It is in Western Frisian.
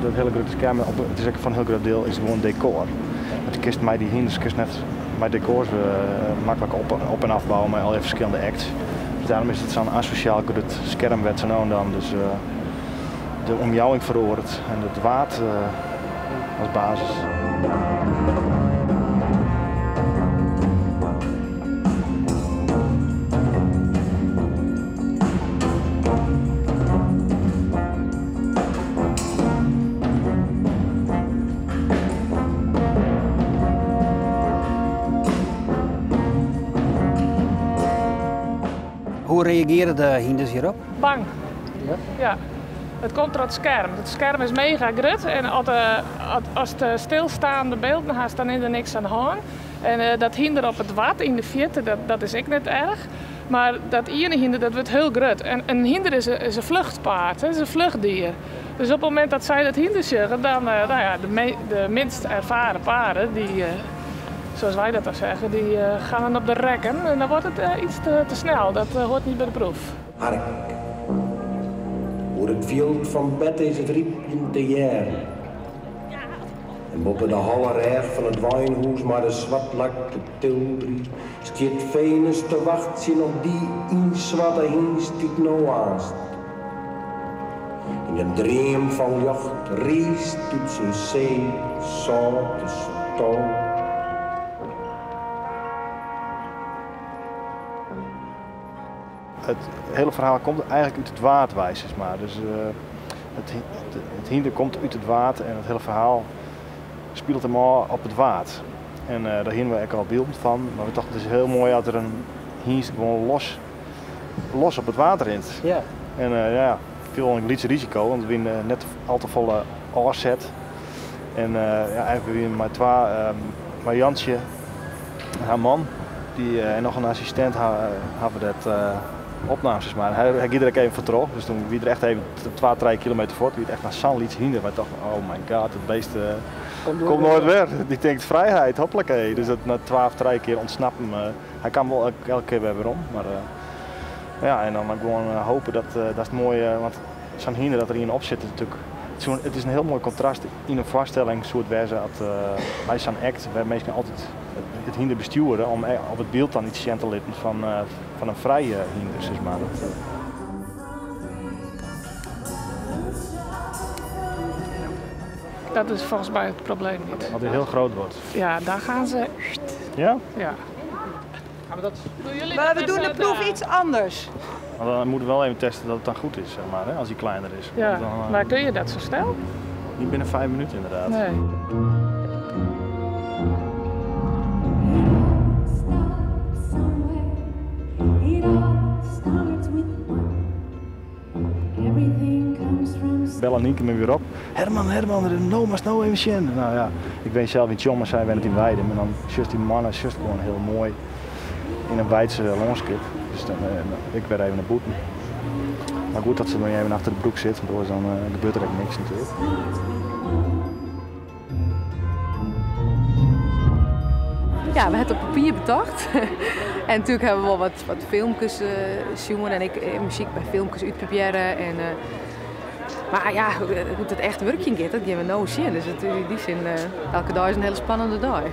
Dat hiele grutte skerm, it is ek foar in hiel grut diel is it gewoan dekor. Want do kinst mei dy hynders kinst net mei dekors maklik op en afbouwe mei allegear ferskillende acts. Dus dêrom is it sa'n asosjaal grut skerm wêr't se no en dan dus de omjouwing feroaret en it Waad as basis. Hoe reagearje de hynders hjirop? Bang. Ja? Ja. It komt troch it skerm. It skerm is mega grut en ast stilstaande bylden hast, dan is der niks oan de hân. En dat hynder op it Wad yn de fierte, dat is ek net erch. Mar dat iene hynder, dat wurdt hiel grut. En in hynder is in fluchtpaard, is in fluchtdier. Dus op it momint dat sy dat hynder sjogge, dan, nou ja, de minst ervaren paarden, dy, zoals wij dat dan zeggen, die gaan dan op de rekken en dan wordt het iets te snel. Dat hoort niet bij de proef. Hark. Oer it fjild fan Bette is it rypjen te hearren. En boppe de holle rêch fan it weinhûs mei de swartlakte tildrie stiet Venus te wachtsjen op dy ynswarte hynst dy't no aanst yn in dream fan ljocht riist út syn seesâlte stâl. It hiele ferhaal komt eigentlik út it Waad wei, sis mar. Dus it hynder komt út it Waad en it hiele ferhaal spilet him ôf op it Waad. En dêr hiene we ek al bylden fan, mar we tochten it is hiel moai as der in hynst gewoan los op it Waad rint. En ja, viel in lyts risiko, want we wiene net al te folle ôfset. En ja, eigentlik we wiene mei twa, mei Jantsje en har man dy, en noch in assistint hawwe dat opnaam, sis mar. Hy gie der ek even foar troch, dus toen wie er echt even twa, trije kilometer fuort, wie it echt mar sa'n lyts hynder. Wy tochten, oh my god, dat beest komt noait wer. Dy tinkt frijheid, hoppakee. Dus dat nei twa of trije kear ûntsnappen, hy kaam wol elke kear wer werom, mar ja, en dan gewoan hope dat datst moai, want sa'n hynder dat der ien op sit is natuerlik, it is in hiel moai kontrast yn in foarstelling soe it wêze at by sa'n act wêr minsken altyd it hynder bestjoere om op it byld dan iets sjen te litten fan in frije hynder, sis mar. Dat is volgens mij het probleem niet. Als hij heel groot wordt. Ja, daar gaan ze. Ja? Ja. Maar we doen de proef iets anders. Maar dan moeten we wel even testen dat het dan goed is, zeg maar, hè, als hij kleiner is. Ja, Want dan, maar kun je dat zo snel? Niet binnen 5 minuten inderdaad. Nee. Belle Nienke my wer op. Herman, Herman, no moatst no even sjen. Nou ja, ik wen sels yn Tsjom, mar sy wennet yn Weidum. En dan sjochst dy moanne sjochst gewoan hiel moai yn in weidse lânskip. Dus dan ik wer even nei bûten. Mar goed dat se dan even achter de broek sit, want oars dan gebeurt der ek niks natuerlik. Ja, we ha it op papier betocht. En natuerlik ha we wol wat filmkes sjoen en ek muzyk by filmkes útprobearre. En, mar ja, hoe't it echt wurkjen giet, dat gean we no sjen. Dus it, yn dy sin, elke dei is in hiele spannende dei.